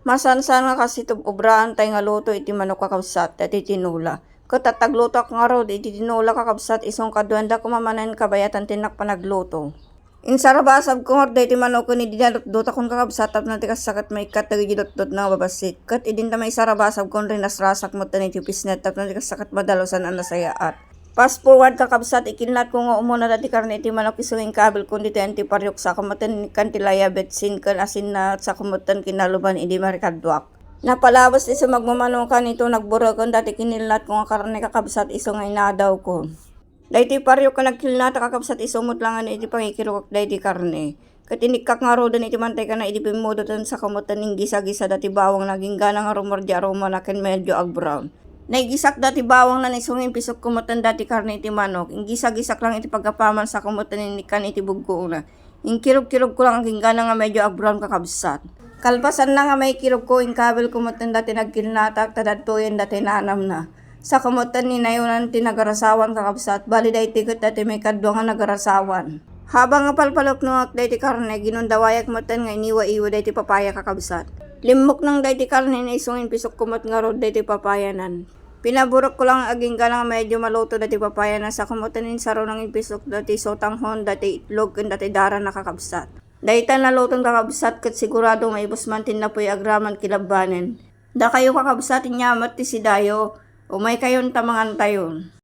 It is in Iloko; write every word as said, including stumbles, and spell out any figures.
Masansan nga kas iti obraentayo nga luto iti manok, kakabsat, daytoy tinola. Ket adda aglutoak ngarud iti tinola, kakabsat, isu nga kaduaenda koma manen kabayatan ti innak panagluto. Insarabasabko ngarud daytoy manok ken idi nalutdotakon, kakabsat, tapno ti kasta ket maikkat dagiti dutdutna nga babassit. Ket idinta maisarabasabkon, rinasrasak metten iti pisnet tapno ti kasta ket madalusan a nasayaat. Fast forward, kakabsat, ikilnatko nga umuna daytoy karne iti manok isu nga inkabilkon ditoy antipariok, saka metten inikkan ti laya, betsin ken asinna, saka metten kinaluban idi marikaduak. Napalabas ti sumagmamano kanito, nagbureken daytoy kinilnatko nga karne, kakabsat, isu nga inadawko. Daytoy pariok nga nagkilnata, kakabsat, isu met laeng iti pangikirukok daytoy karne. Ket inikkak ngaruden iti mantega na idi pimmudoten, saka metten inggisa-gisa daytoy bawang nga aginggana nga rumordia aromana ken medyo agbrown. Naigisak daytoy bawang na isu nga impisokko metten daytoy karne iti manok. Inggisa-gisak laeng iti pagapaman, saka metten inikkan iti buggoona. Inkirugkirugko laeng aginggana nga medyo agbrown, kakabsat. Kalpasanna nga maikirugko, inkabilko metten daytoy nagkilnatak ta dadtoyen daytoy naanamna. Saka metten ni nayonan ti nagarasawan, kakabsat, bali daytoy ket daytoy maikadua nga nagarasawan. Habang nga palpaluknoak daytoy karne, ginundawayak metten nga iniwa-iwa daytoy papaya, kakabsat. Limmuknang daytoy karne, isu nga impisokko met ngarud daytoy papayanan. Pinaburokko laeng aginggana nga medyo maluto daytoy papayanan, saka metten insarunang impisok daytoy sotanghon, daytoy itlog, ken daytoy darana, kakabsat. Dayta naluton, kakabsat, ket sigurado maibus man ti napuy agraman kilabbanen. Dakayo, kakabsat, ania met ti sidayo, umaykayon ta mangantayon.